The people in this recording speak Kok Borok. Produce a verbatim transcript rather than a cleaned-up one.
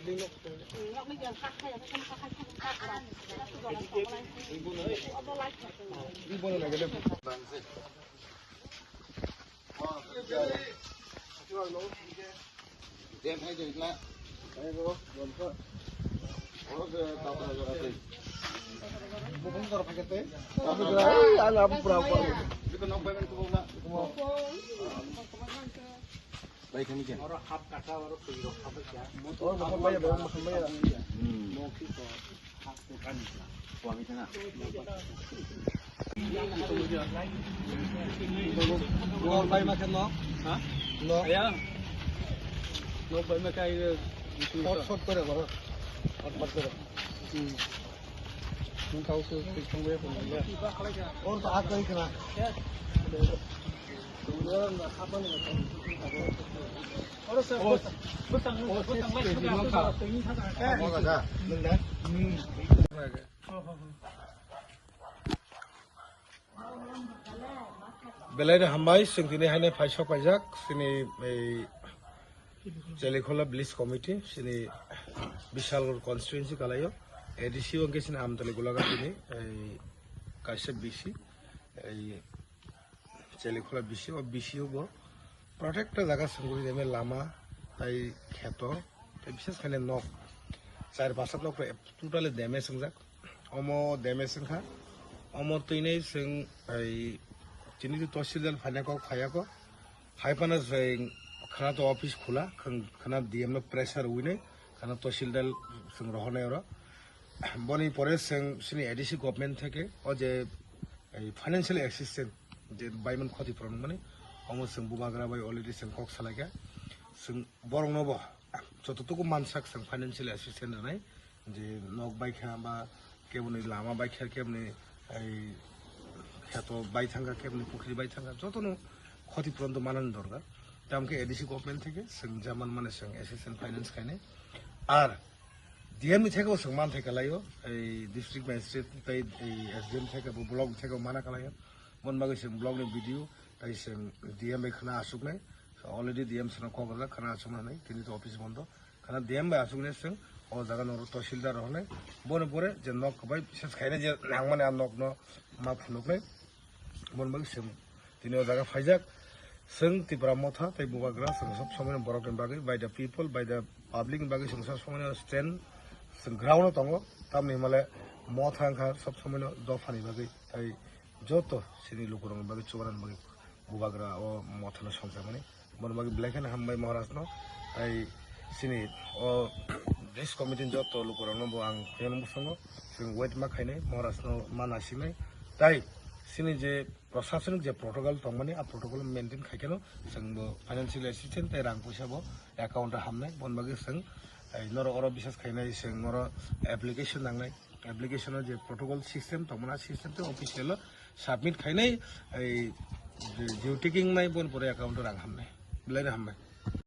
Nok bai ma khe nok? Ha? Nok. Aya. Nok bai ma khe ai, eh, short, short kore boro. Short, short kore. Hmm. Nwng kau se, se thangbai ya, thangbai ya. Or to ak kai kana. Oro se, bwsang, bwsang, bwsang lai suga, suga, twi ni thang. Nwng da? Hmm. Belai no hambai, chwng tini haino phaisok paijak, chini ei Chelikhula Village Committee, chini Bishalgarh constituency kalaio, A D C o hwnkhe chini Amtali Gulaga tini, ei kaisa B C, ei Chelikhula B C, o B C o bo protected jaga sengwi reme lama, tai kheto, tai bishes khaine nok, char pasa nok totally damage wngjak. Omo damage wngkha. Omo twinai chwng ai chini tu tosil dal phaina kok phaiya ko. Hai phano chwng khana to office khula, khwng-, khana D M no pressure winai khana tosil dal chwng rohornai oro. Boni pore chwng chini A D C government theke o je ai financial assistance je baiman khoti phuran mani omo chwng bubagra bai already chwng kok salaikha. Chwng borokno bo jototuku mansak chwng financial assistance rwnai. Je nok baikha ba keboni lama baikha, keboni ai kheto baithangkha, keboni pukhri baithangkha, jotono khoti puron to manani dorkar. Tamkhe A D C government theke chwng jaman mane chwng assistance finance khainai. Ar D M ni thekebo chwng manthai kalaio, ei district magistrate tei ei S D M thekebo block thekebo mana kalaio. Mon bagwi chwng block ni B D O tei chwng D M bai khna achuknai. Already D M sano kok rwjak, khna achukna hinwi, tini to office bondo. Khana D M bai aswk ne chwng o jaga no tosilda rok hinwi bono pore je nok bai bises khaina je nangmani a nok no ma phunuknai. Bono bagwi chwng tini o jaga phaijak. Chwng Tipra Motha tei Bubagra chwng sob somoi no borok ni bagwi, by the people, by the public ni bagwi chwng sob somoi no stand, chwng ground o tongo. Tamni hwnmale Motha wngkha sob somoi no dopha ni bagwi, tai joto chini lukurok ni bagwi, chubagra ni bagwi Bubagra o Motha no songjakmani. Bono bagwi belai kheno hambai Maharaj no. Tai chini o village committee ni joto lukurok no bo ang khuya no bwskango chwng wait ma khainai, Maharaj no ma naisinai. Tai chini je prosasonik je protocol tongmani, a protocol maintain khai kheno chwng bo financial assistance tei rang puisa bo account o hamnai. Bono bagwi chwng, ai, norok oro bisas khainai, chwng oro application nangnai. Application o je protocol system tongmani, a system tei official o submit khainai, ai, je due taking nai, bono pore account o rang hamnai. Belai no hambai.